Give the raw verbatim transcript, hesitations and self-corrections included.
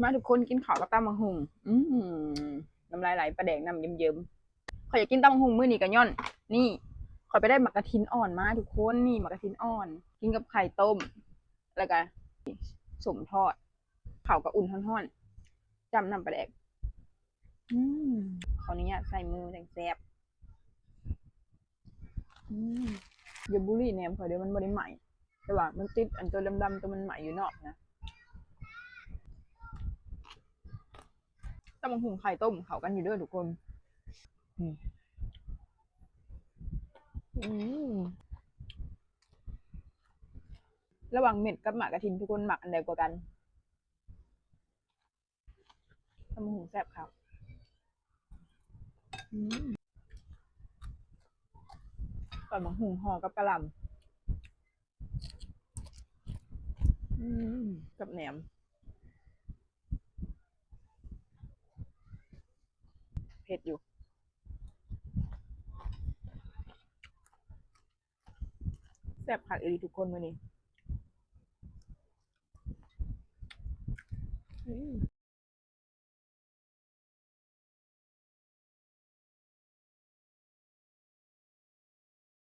มาทุกคนกินข้าวกับตำบักหุ่ง อืม น้ำลายไหล ปลาแดกน้ำเยิ้มๆ ข้อยอยากกินตำบักหุ่งมื้อนี้ก็ย้อน นี่ ข้อยไปได้หมากกระถินอ่อนมาทุกคน นี่หมากกระถินอ่อน กินกับไข่ต้ม แล้วก็ส้มทอด ข้าวก็อุ่นฮ้อนๆ จ้ำน้ำปลาแดก อืม ขออนุญาตใส่มือจั่งแซ่บ อืม อย่าบูลลี่แหนมข้อยเด้อ มันบ่ได้ไหม้ แต่ว่ามันติดอันตัวดำๆ ตัวมันไหม้อยู่นอกนะ ตำบักหุ่งไข่ต้มเข้ากันอยู่เด้อทุกคน อืม อืม ระหว่างเม็ดกับหมากกระถิน ทุกคนมักอันใดกว่ากัน ตำบักหุ่งแซ่บคัก อืม ตำบักหุ่งห่อกับกะหล่ำ อืม กับแหนม เผ็ดอยู่ แซ่บคักอีหลีทุกคนมื้อนี้ อืม